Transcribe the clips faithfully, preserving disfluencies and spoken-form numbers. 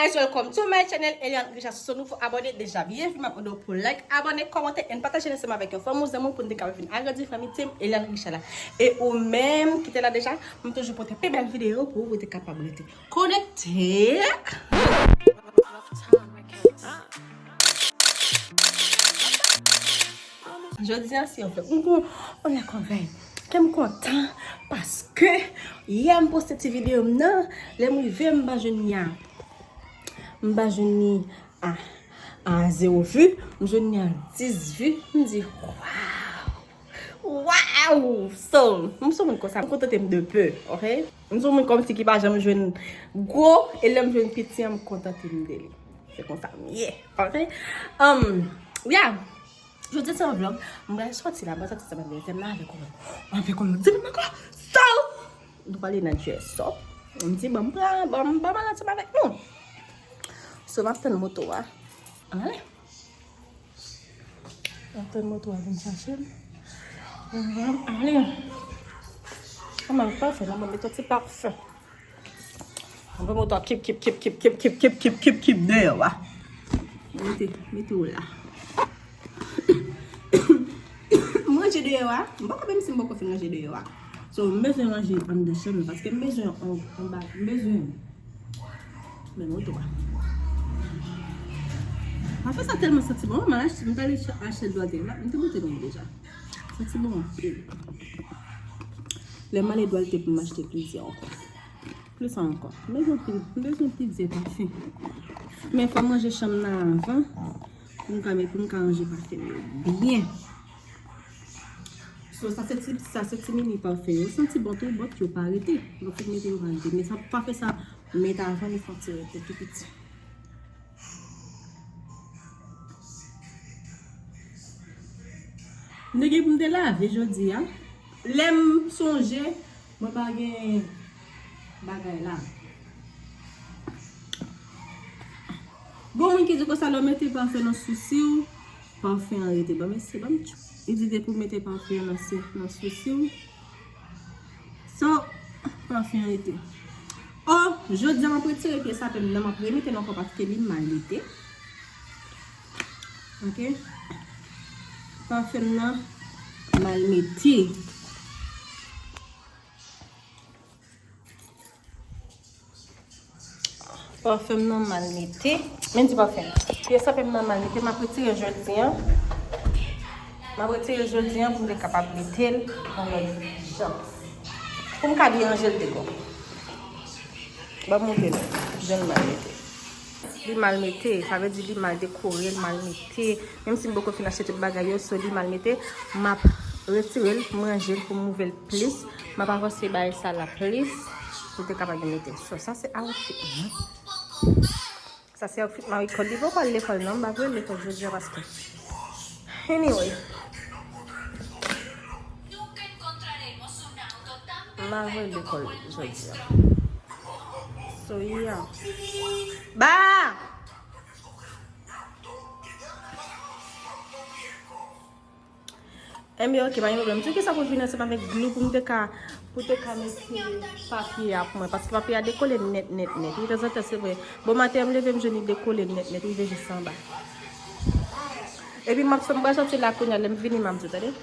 Guys, welcome to my channel, Eliane Richard. Si w se nouvo abòne, deja byenvini, m ap mande w pou like, abòne, kòmante, and pataje l ansanm avèk yon fanmi w, zanmi w, pou n te kapab vin agrandi fanmi Team Eliane Richard la. E ou menm ki te la deja, m toujou pote pi bèl videyo pou ou, pou w te kapab rete konekte. Jodi a se yon fèt. M gon, on a konvèy. Kè m kontan paske yè m poste ti videyo m nan, lè m rive m pa jwenn ni a, m pa jwenn ni a, a zewo vi, m jwenn ni a dis vi, m di, waw! Waw! So, m se yon moun konsa, m kontante m de peu, ok? M se yon moun kòmsi ki pa janm jwenn gwo, e lè m jwenn piti an, m kontante m de li. Se konsa m ye, ok? Um, yeah. Jodi se yon vlog. M pral sòti la, m pral sòti ansanm avèk bèlsè m nan avèk yon, avèk yon lòt timoun ankò. So, nou pale nan dress up. M di, bon, m pran, bon, m pran ansanm avèk nou. So, m ap tann moto a. Ann ale. M ap tann moto a vin chache m. Ann ale. Kòman l pafen, la, mwen met yon ti pafen. Ann pran moto a, kip, kip, kip deyò a. Mete, mete w la. M ranje deyò a. M poko, menm si m poko fin ranje deyò a. So, m bezwen ranje anndan chanm nan, paske m bezwen on, on ba, m bezwen. Men moto a. Pafen sa tèlman santi bon. Mwen achte, m t ale achte dwal te la. M te montre nou deja. Santi bon anpil. Lè m ale dwal te pou m achte plizyè ankò. Plis ankò. M bezwen pi, m bezwen plizyè pafen. Men fò m ranje chanm nan avan. Pou m ka met, pou m ka ranje pafen m yo byen. So, sa se ti, sa se ti mini pafen yo. Santi bon tou, but yo pa rete. Donk, fòk mete yo pa rete. Men sa pafen sa, mete avan, li fè ti rete tou piti. M te gen pou m te lave jodi a. Lè m sonje, mwen pa gen bagay la. Gon moun ki di konsa, lè w mete pafen nan sousi w, pafen an rete. Ban m eseye, ban m tchou. Li di depi w mete pafen an nan se-, nan sousi w, so, pafen an rete. O, jodi a m ap retire pye sapen m nan, m ap remete l ankò paske li mal mete. Ok? Pafen m nan mal mete. Pafen m nan mal mete. Men di pafen m. Pye sapen m nan mal mete. M ap retire jodi a. M ap retire jodi a pou m te kapab mete l yon lòt jan. Pou m ka byen ranje l dekò. Ban m montre nou jan l mal mete. Li mal mete, sa vle di li mal dekore, l mal mete. Menm si m poko fin achte tout bagay yo, so li mal mete. M ap retire l, m ranje l pou m ouvè l plis. M ap avanse bay sa la plis pou l te kapab byen mete. So, sa se outfit mwen. Sa se outfit Marie Claude. Li poko al lekòl non, m pa vle l lekòl jodi a paske. Anyway. M pa vle l lekòl jodi a. So, yeah. Ba! Enben, ok, pa gen pwoblèm. Ti kisa pou vin ansanm avèk glou pou m te ka, pou te ka mete papye a pou mwen. Paske papye a dekole nèt, nèt, nèt. Wi, tanzantan, se vre. Bon maten an, m leve, m jwenn li dekole nèt, nèt. Rive jis anba. Epi, m ap, m pral sòti la kounye a, lè m vini, m ap di w, tande.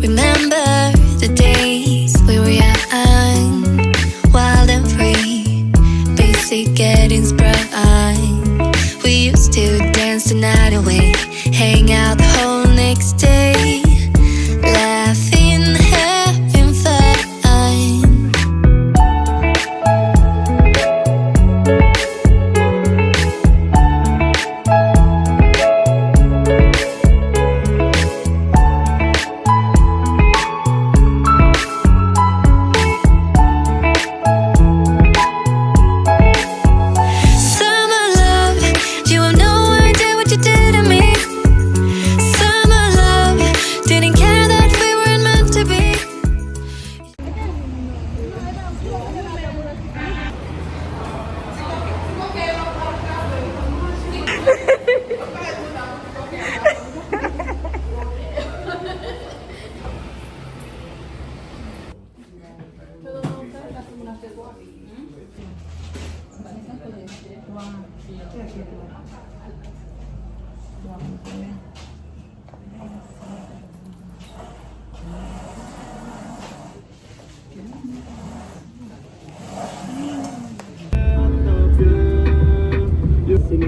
Remember the days we were young, wild and free, basic getting sprung. We used to dance the night away, hang out the whole next day, laughing, having fun.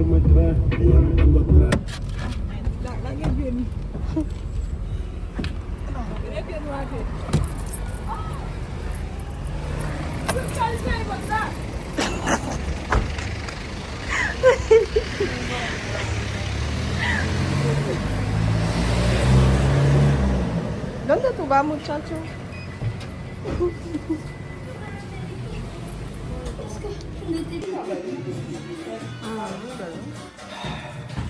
Mwen pè, e yon mwen bò. La, lage pye m. Lage pye m lage. ¿Dónde tú vas, muchacho?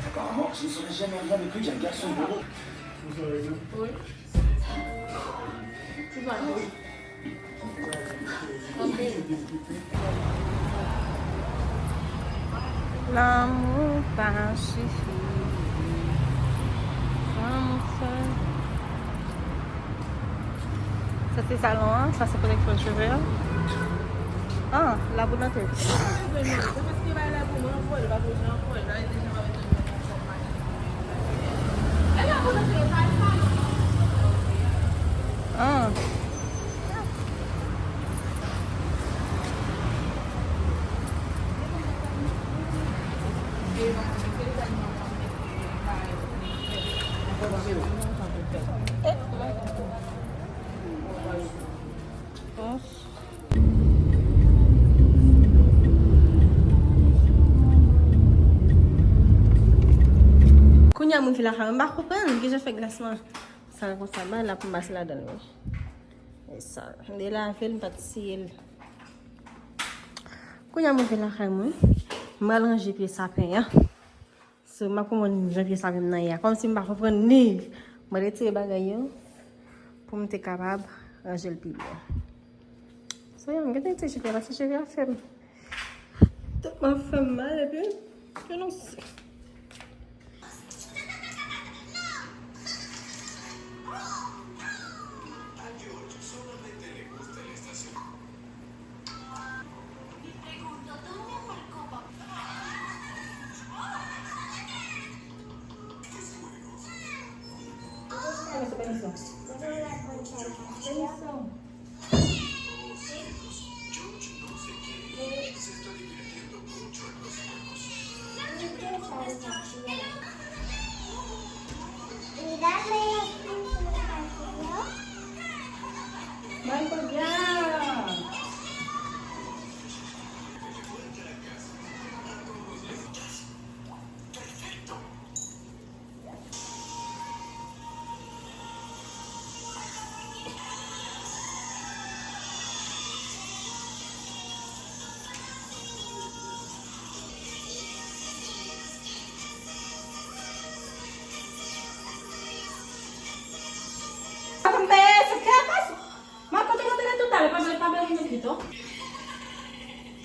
Apparemment, je ne serai jamais rien de plus qu'un garçon bobo. Lanmou pa sifi. Lanmou fè. Sa se salon an, sa se pwoteksyon cheve an. Ah, la pou nan tèt. Ah. Kounye a m rive lakay mwen, m pa konprann kijan fè glas lan sal konsa, bay la pou m pase ladan l wi. E sa, m te lave l, m pa t siye l. Kounye a m rive lakay mwen, m pral ranje pye sapen an. So, m ap konprann jan pye sapen m nan ye a. Kòmsi m pa konprann li. M retire bagay yo pou m te kapab ranje l pi byen. So, yeah, m gentan retire cheve a, paske cheve a fè m tèlman fè m mal, epi, yo non. Michael Jackson. Marco, te mande toutalè, pa, pa bèl mwen pito.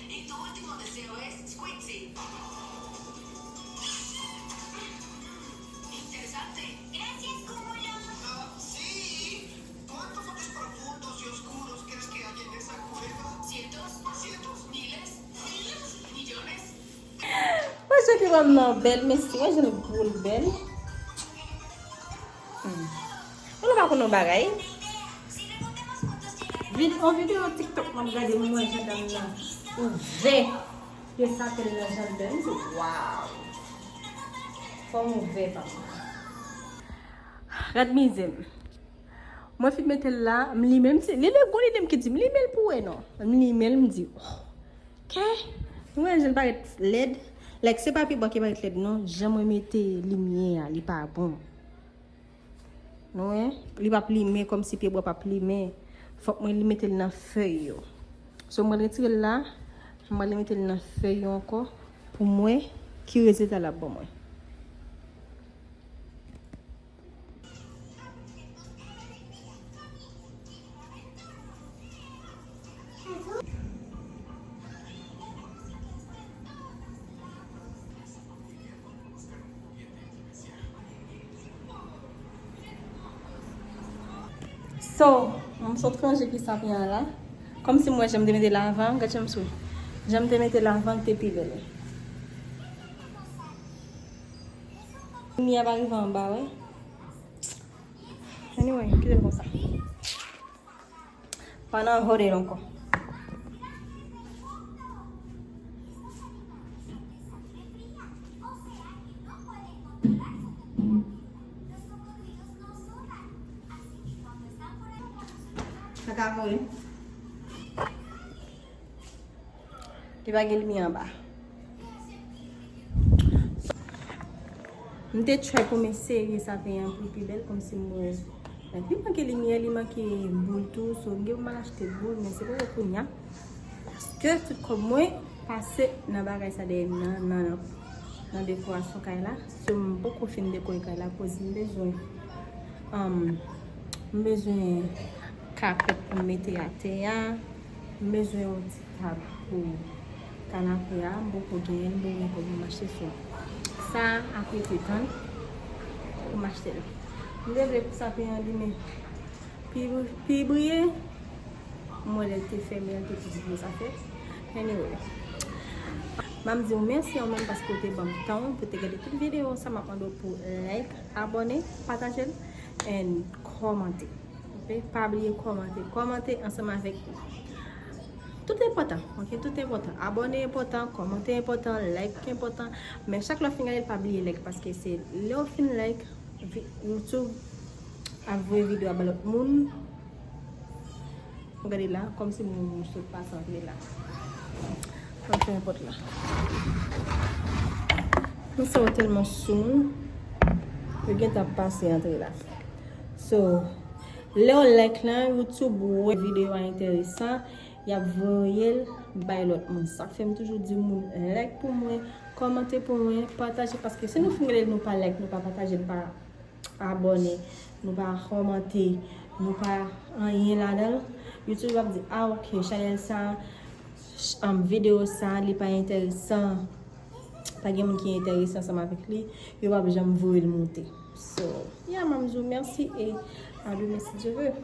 Y tu último deseo es Squeezie. Interesante. Gracias, Cúmulo. Ah, sí. ¿Cuántos hoyos profundos y oscuros crees que hay en esa cueva? Cientos, cientos, miles, miles, millones. Mwen sou ki manm nan bèl, mesye, mwen jan l gwo l bèl. Hmm. Ou nou pa konn yon bagay? Vid-, yon videyo TikTok m ap gade, m wè jan dam nan ouvè pye sapen nan jan l bèl. M di, waw! Fò m ouvè, papa. Gad mizè m. Mwen fin mete l la, m limen, m di, li lè gwo lide m ki di m limen l pou wè non. M limen l, m di, oh. Kè, nou wè jan l parèt lèd. Like, se pa pye bwa ki parèt lèd non, jan mwen mete limyè a, li pa bon. Nou wè, li p ap limen kòmsi pye bwa p ap limen. Fòk mwen li mete l nan fèy yo. So, mwen retire l la, mwen li mete l nan fèy yo ankò pou m wè ki rezilta l ap ban mwen. So, m sot ranje pye sapen an la. Kòmsi m wè jan m te mete l avan, gad jan m sou. Jan m te mete l avan ki te pi bèl. Limyè a pa rive anba, wi. Anyway, kite l konsa. Pa nan hot it ankò. Sa ka voye. Li pa gen limyè anba. M te try pou m eseye sapen an pou l pi bèl, kòmsi m wè. Like, li manke limyè, li manke boul tou, so m gen pou m al achte boul, men se poko kounye a. Paske tout kòb mwen pase nan bagay sa dèyè m nan, nan, nan, nan dekorasyon kay la. So m poko fin dekore kay la, koz m bezwen, um, m bezwen kapèt pou m mete atè a. M bezwen yon ti tab pou kanape a. M poko genyen l, m bezwen kòb pou m achte sou sa. Apre te tann pou m achte l. M te vle pou sapen an limen pi, pi briye. M wè lè l te fèmen an, te plis gwo zafè. Anyway. M ap di w mèsi anmenm paske w te ban m tan w pou te gade tout videyo sa. M ap mande w pou like, abòne, pataje l, and kòmante. Ok? Pa bliye kòmante. Kòmante ansanm avèk nou. Tout enpòtan, ok? Tout enpòtan. Abòne enpòtan, kòmante enpòtan, like enpòtan. Men chak lè w fin gade l, pa bliye like, paske se lè w fin like, vi-, YouTube ap voye videyo a ba lòt moun. Gade la, kòmsi moun sot pase antre la. Mwen fèmen pòt la. Moun sa yo tèlman sou moun, yo gentan pase antre la. So, lè w like lan, YouTube wè videyo a enteresan, y ap voye l bay lòt moun. Sa k fè m toujou di moun like pou mwen, kòmante pou mwen, pataje, paske si nou fin gade l, nou pa like, nou pa pataje, nou pa abòne, nou pa kòmante, nou pa anyen ladan l, YouTube ap di, ah, ok, chanèl sa, ch-, um, videyo sa, li pa enteresan. Pa gen moun ki enterese ansanm avèk li, yo p ap janm voye l monte. So, yeah, m ap di w mèsi e a demen si Dye vle.